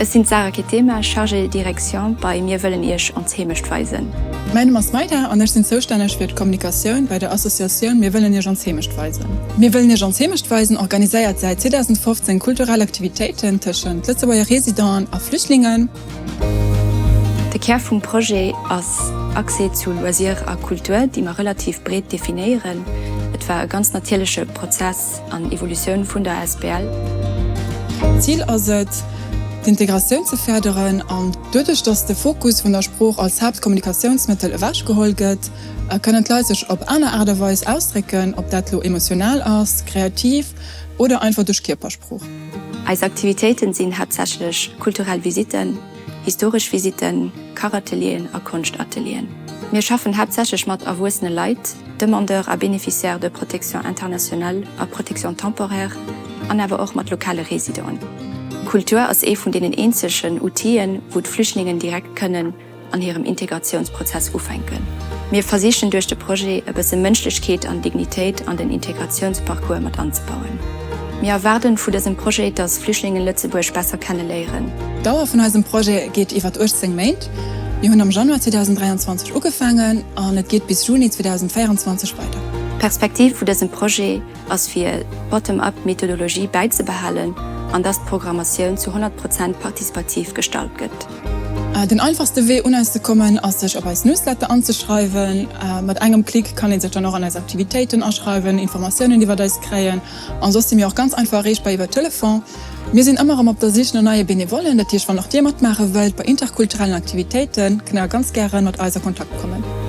Ech sinn d'Sarah Ketema, Chargée de direction bei Mir wëllen Iech ons Heemecht weisen. Mäin Numm ass Maida an ech sinn zoustänneg fir d'Kommunikatioun bei der Associatioun Mir wëllen Iech ons Heemecht weisen. Mir wëllen Iech ons Heemecht weisen organiséiert säit 2015 kulturell Aktivitéiten tëschent Lëtzebuerger Residenten a Flüchtlingen. De Kär vum Projet ass Accès zu Loisirs a Kultur, déi mer relativ breet definéieren. Et war e ganz natierleche Prozess an Evolutioun vun der asbl. Zil ass et, d'Integratioun ze férderen an doduerch, datt de Fokus vun der Sprooch als Haaptkommunikatiounsmëttel ewechgeholl gëtt, kënnen d'Leit sech op aner Aart a Weis ausdrécken, ob dat elo emotional ass, kreativ oder einfach duerch Kierpersprooch. Eis Aktivitéiten sinn haaptsächlech kulturell Visitten, historesch Visitten, Kachatelieren a Konschtatelieren. Mir schaffen haaptsächlech mat erwuessene Leit, Demandeurs a Bénéficiaires de protection internationale a protection temporaire, an awer och mat lokale Residenten. Kultur ass ee vun deenen eenzegen Outile wou d'Flüchtlingen direkt kënnen an hirem Integratiounsprozess ufänken. Mir versichen duerch de Projet e bësse Mënschlechkeet an Dignitéit an den Integratiounsparcours mat anzebauen. Mir erwaarden vu dësem Projet, dass Flüchtlingen Lëtzebuerg besser kenne léieren. D'Dauer vun eisem Projet geet iwwert 18 Méint. Mir hunn am Januar 2023 ugefaangen an et geet bis Juni 2024 weider. D'Perspektiv vu dësem Projet ass fir d'Bottom-up Methodologie bäizebehalen an dass d'Programmatioun zu 100 Prozent participativ gestalt gëtt. Den einfachste Wee un eis ze kommen ass sech op eis Newsletter anzeschreiwen. Mat engem Klick kann ee sech dann och an eis Aktivitéiten aschreiwen, Informatiounen iwwert eis kréien an soss si mir och ganz einfach erreechbar iwwer Telefon. Mir sinn ëmmer erëm op der Sich no neie Benevollen, dat heescht wann och dir matmaache wëllt bei interkulturellen Aktivitéiten, kënnt der ganz gären mat eis a Kontakt kommen.